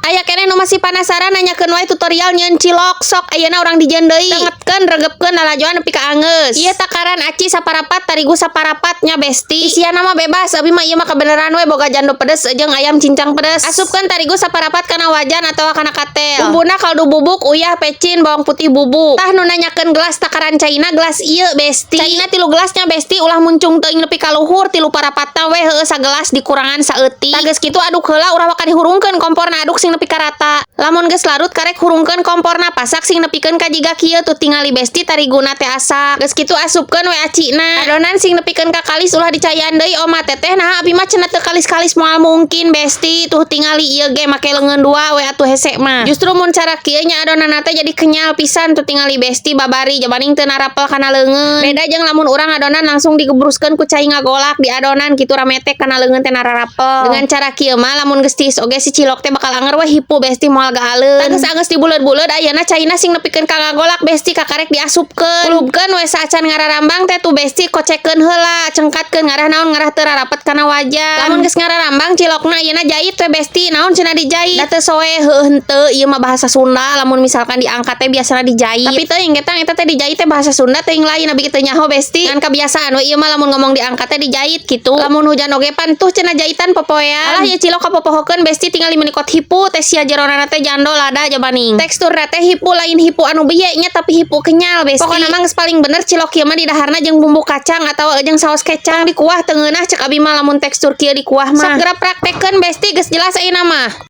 Aya keneh nu masih penasaran, nanyakeun wae tutorial nyieun cilok. Sok ayeuna urang dijieun deui. Tengetkeun, regepkeun, lalajoan nepi ka anggeus. Ieu takaran aci saparapat, tarigu saparapat nya, besti. Isianna mah bebas, abi mah ieu mah kebeneran we boga jando pedes jeung ayam cincang pedes. Asupkeun tarigu saparapat kana wajan atawa kana katel. Bumbuna kaldu bubuk, uyah, pecin, bawang putih bubuk. Tah, nu nanyakeun gelas takaran caina, gelas ieu, besti. Caina 3 gelasnya, besti, ulah muncung teuing nepi ka luhur, tilu parapatna we, heueuh, sagelas dikurangan saeutik. Tah, geus kitu aduk heula, ulah waka dihurungkeun komporna, aduk sing nepi ka rata. Lamun geus larut, karek hurungkeun komporna, pasak sing nepikeun ka jiga kieu. Tuh tingali, besti, tariguna teh asak. Geus kitu asupkeun we acina. Adonan sing nepikeun ka kalis, ulah dicayaan deui. Oma teteh, nah abi mah cenah teu kalis-kalis, moal mungkin, besti. Tuh tingali, ieu ge make leungeun dua we atuh, hese mah. Justru mun cara kieu nya adonanna teh jadi kenyal pisan. Tuh tingali, besti, babari jabaning teu narapel kana leungeun. Beda jeung lamun urang adonan langsung digebruskeun ku cai ngagolak di adonan kitu, rametek kana leungeun teh nararapel. Dengan cara kieu mah lamun geus tiis oge si cilok teh bakal anger we hipu, besti, moal gaaleun. Tah, geus anggeus dibuleud-buleud, ayeuna caina sing nepikeun ka ngagolak, besti, kakarek diasupkeun. Kulubkeun we saacan ngararambang teh tuh, besti, kocekeun heula, cengkatkeun, ngarah naon, ngarah teu rarapet kana wajan. Lamun geus ngararambang cilokna, ayeuna jait we, besti. Naon cenah dijait? Da teu soe heueuh henteu, ieu mah bahasa Sunda, lamun misalkan diangkat teh biasana dijait. Tapi teuing eta eta teh dijait teh bahasa Sunda teuing lain, abi teu nyaho, besti. Ngan kebiasaan we ieu mah lamun ngomong diangkat teh dijait gitu. Lamun hujan oge pan tuh cenah jaitan popoean. Alah, ieu cilok kapopohokeun, besti, tingali meuni kot hipu teh sia, jeronana teh jando lada jabaning. Teksturna teh hipu, lain hipu anu bieu nya, tapi hipu kenyal, besti. Pokona mah geus paling bener cilok kieu mah didaharna jeung bumbu kacang atawa jeung saos kecap di kuah. Teu ngeunah cek abi mah lamun tekstur kieu di kuah mah. Sok geura praktekkeun, besti, geus jelas ayeuna mah.